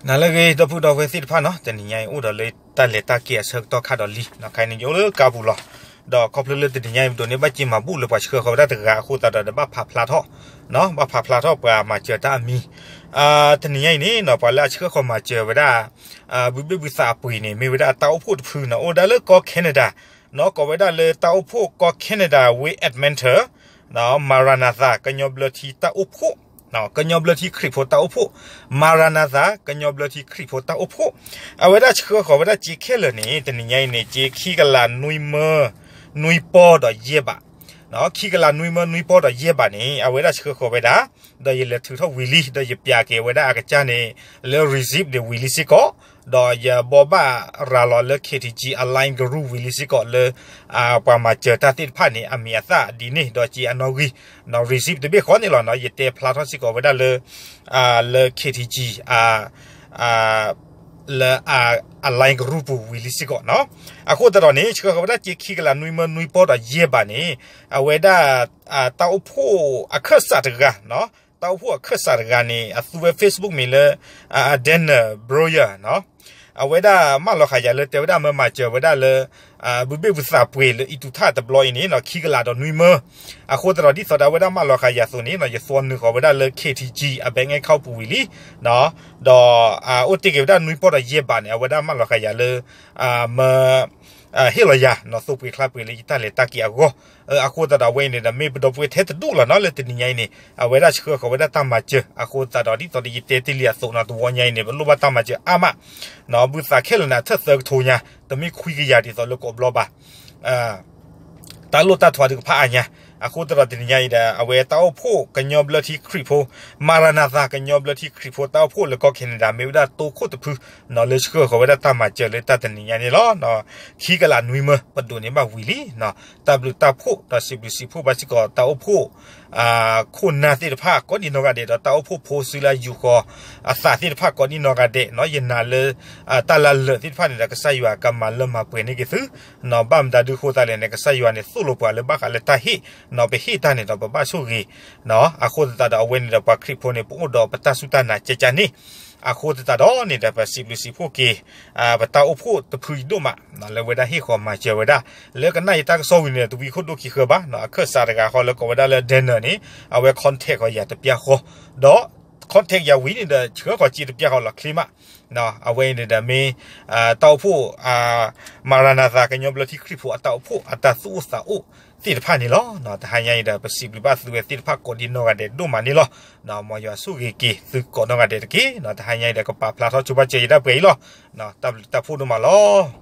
နၤလၢအဂ့ၤ ဒီပုၢ်ဒီဝဲၢ်သ့ၣ်တဖၣ်နီၤ, တနံၤညါအံၤအိၣ်ဒီးလၢတၢ်လဲၤတၢ်က့ၤအဆၢကတီၢ်ခါဒီးလံ, ခဲအံၤန့ၣ် ယအိၣ်လၢကါပူၤလီၤ. ဒီးခီဖျိလၢတနံၤညါအံၤ ပဒိးန့ၢ်ဘၣ်စ့မၤဘူၣ်လၢပှၤဆှၢဃီၤဝဲဒၣ်တဂၤအဃိသတးဒီး ဒီးဘၣ်ဖးဖျါထီၣ်, ဘၣ်ဖးဖျါထီၣ်ပှၤမၤစၢၤတၢ်အမံၤ. တနံၤညါအံၤန့ၣ်နီၤ ပှၤလၢအဆှၢဃီၤမၤစၢၤဝဲဒၣ် ဘုဘ့ၣ်ဘုသးအပှ့ၤန့ၣ် မ့ၢ်ဝဲဒၣ်တၢ်အိၣ်ဖှိၣ်တဖုနီၤ, အိၣ်ဝဲဒၣ်လၢကီၢ် Canada နီၤ, ကိးဝဲဒၣ်လၢတၢ်အိၣ်ဖှိၣ်ကီၢ် Canada ဝ့ၢ် Edmonton နီၤ, Maranatha ကညီဘျၢထံတၢ်အိၣ်ဖှိၣ်, ကညီဘျၢထံခရံာ်ဖိတၢ်အိၣ်ဖှိၣ်, Maranatha ကညီဘျၢထံခရံာ်ဖိတၢ်အိၣ်ဖှိၣ်, အဝဲဒၣ်ဆှၢဃီၤဝဲဒၣ်စ့ခဲလၢာ်န့ၣ် တနံၤညါအံၤန့ၣ် စ့ခံကလးနွံမၢ နွံပီဒီးယဲၢ်ဘး, ခံကလးနွံမၢနွံပီဒီးယဲၢ်ဘးန့ၣ် အဝဲဒၣ်ဆှၢဃီၤဝဲဒၣ်, ဒီးယလဲၤထုးထီၣ်ဝံၤလံ ဒီးယပျးက့ၤဝဲဒၣ်အကစၢ်န့ၣ် လၢ receipt န့ၣ်ဝံၤလံစ့ၢ်ကီး, ဒီးယဘိးဘၣ်ရၤလီၤလၢ KTG Align Group ဝံၤလံစ့ၢ်ကီးလၢ ပှၤမၤစၢၤတၢ်သ့ၣ်တဖၣ်န့ၣ် အမံၤအသၣ်ဒ်န့ၣ် ဒီးစ့အနီၣ်ဂံၢ် receipt တဘ့ၣ်ဃီန့ၣ်လီၤနီၤ, ယတဲဖျါထီၣ်စ့ၢ်ကီးဝဲဒၣ်လၢ လၢ KTG လၢ Align Group ပူၤဝံၤလံစ့ၢ်ကီးနီၤ. အဃိသတးဒီးန့ၣ် ဆှၢဃီၤဝဲဒၣ်စ့ခံကလးနွံမၢနွံပီဒီးယဲၢ်ဘးန့ၣ် အဝဲဒၣ် တၢ်အိၣ်ဖှိၣ်အခၢၣ်စးတဂၤ, တၢ်အိၣ်ဖှိၣ်အခၢၣ်စးတဂၤန့ၣ် အသူဝဲ Facebook မံၤလၢ Daniel Breuer နီၤ, အဝဲဒၣ်မၢလီၤဃာ်ယၤလၢတဲဝဲဒၣ်မၢမၤစၢၤဝဲဒၣ်လၢ ဘုဘ့ၣ်ဘုသးပှ့ၤလၢအံၤတုၤထၣ်တဘျီအံၤန့ၣ်နီၤ ခံကလးဒီးနွံမၢ အဃိသတးဒီးဒ်သိးဒီးအဝဲဒၣ်မၢလီၤဃာ်ယၤအသိးန့ၣ်နီၤ ယသွီနုာ်ဃီၤဝဲဒၣ်လၢ KTG အ bank account ပူၤဝံၤလံ, ဒီးအိၣ်တ့ၢ်က့ၤဝဲဒၣ်နွံပီၢ်ဒီးယဲၢ်ဘးန့ၣ် အဝဲဒၣ်မၢလီၤဃာ်ယၤလၢ မၢ ဟ့ၣ်လီၤယၤနီၤ သိပှ့ၤချါပှ့ၤလၢယတၢ်လဲၤတၢ်က့ၤအဂီၢ်, အဃိသတးဒီးအဝဲအံၤန့ၣ်ဒီး မ့ၢ်ပဒီပုၢ်ဝဲၢ်ထဲတဒူၣ်လီၤနီၤ လၢတနံၤညါအံၤန့ၣ် အဝဲဒၣ်ဆှၢဃီၤဝဲဒၣ်တၢ်မၤစၢၤ အဃိသတးဒီးဒ်သိးဒီးယတဲတ့ၢ်လံအသိးနီၤ တဝီညါအံၤန့ၣ် ပလိၣ်ဘၣ်တၢ်မၤစၢၤအါမး ဘုသးခဲလၢာ်န့ၣ် အထၢၣ်သၢကထိညါ တမ့ၢ်ခွံကယၤဒ်သိးလၢကိးဘျီဘၣ် တၢ်လိၣ်တၢ်ထွါဒုးကဖးအါညါ, အဃိသတးဒီးတနံၤညါအံၤဒီး အဝဲတၢ်အိၣ်ဖှိၣ်ကညီဘျၢထံခရံာ်ဖိ Maranatha ကညီဘျၢထံခရံာ်ဖိတၢ်အိၣ်ဖှိၣ်လၢကီၢ် Canada မ့ၢ်ဝဲဒၣ်တိခိၣ်တဖု လၢဆှၢဃီၤဝဲဒၣ်တၢ်မၤစၢၤလၢတၢ်တနံၤညါန့ၣ်လီၤ. ခံကလးနွံမၢ ပဒိးန့ၢ်ဘၣ်ဝံၤလံ, တၢ်ဘျုးတၢ်ဖှိၣ်ဒီးစံးဘျုးစံးဖှိၣ်ဘၣ်စ့ၢ်ကီးတၢ်အိၣ်ဖှိၣ် ခိၣ်နၢ်သ့ၣ်တဖၣ်ကိးဒံနီၢ်ဂၤဒဲး ဒီးတၢ်အိၣ်ဖှိၣ်ဖိစုလၢယူာ်ဃီၤအသးသ့ၣ်တဖၣ်ကိးဒံနီၢ်ဂၤဒဲးနီၤ, ယနာ်လၢ တၢ်လၢအလၢာ်သ့ၣ်တဖၣ်န့ၣ်ဒီး ကစၢ်ယွၤကမၤလၢမၤပှဲၤန့ၢ်က့ၤသု, ဘၣ်မတၤဒုးဃိသတးလဲၣ်န့ၣ် ကစၢ်ယွၤန့ၣ်သိၣ်လိပှၤလၢဘၣ်ဃးလၢတၢ်ဟ့ၣ်နီၤ, ပဟ့ၣ်တၢ်န့ၣ်ဒီးပဘၣ်ဆိၣ်ဂ့ၤ, အဃိသတးဒီးအဝဲန့ၣ်ဒီးပှၤခရံာ်ဖိန့ၣ် ပအိၣ်ဒီးပတၢ်စူၢ်တၢ်နာ်ကဲကန့ၣ်, အဃိသတးဒီးန့ၣ်ဒီး ပစံးဘျုးစံးဖှိၣ်က့ၤ ပတၢ်အိၣ်ဖှိၣ်တဖုအံၤဒိၣ်မး လၢဝဲဒၣ်ဟ့ၣ်ဃီၤမၤစၢၤဝဲဒၣ်, လၢကနၣ်ယတၢ်ကစီၣ်ဝံၤန့ၣ် တဝံခိၣ်ဒိၣ်ခံဃၢဘၣ်, အခၢၣ်စးတဂၤဃီလၢကိးဝဲဒၣ်လၢ Daniel န့ၣ် အဝဲ contact ဃီၤယၤတပျၢ်ဃီ, ဒီး contact ယၤဝံၤန့ၣ်ဒီး ဆှၢဃီၤစ့တပျၢ်ဃီလီၤချ့မး, အဝဲအံၤန့ၣ်ဒီးမ့ၢ် တၢ်အိၣ်ဖှိၣ် Maranatha ကညီဘျၢထံခရံာ်ဖိအတၢ်အိၣ်ဖှိၣ်အတၢ်သူၣ်အိၣ်သးအိၣ်သ့ၣ်တဖၣ်န့ၣ်လီၤ. တဟါညါအံၤဒီး ပစံးဘျုးဘၣ်သုဝဲသ့ၣ်တဖၣ်ကိးဒံနီၢ်ဂၤဒဲးဒိၣ်မးန့ၣ်လီၤ. မ်ယွၤဆိၣ်ဂ့ၤက့ၤသုကိးနီၢ်ဂၤဒဲးတက့ၢ်. တဟါညါအံၤဒီး ကပာ်ဖျါထီၣ်ဆိဘၣ်စၢၤယဒၣ်ပှဲၤအံၤလီၤ. တၢ်ဘျုးတၢ်ဖှိၣ်ဒိၣ်မးလီၤ.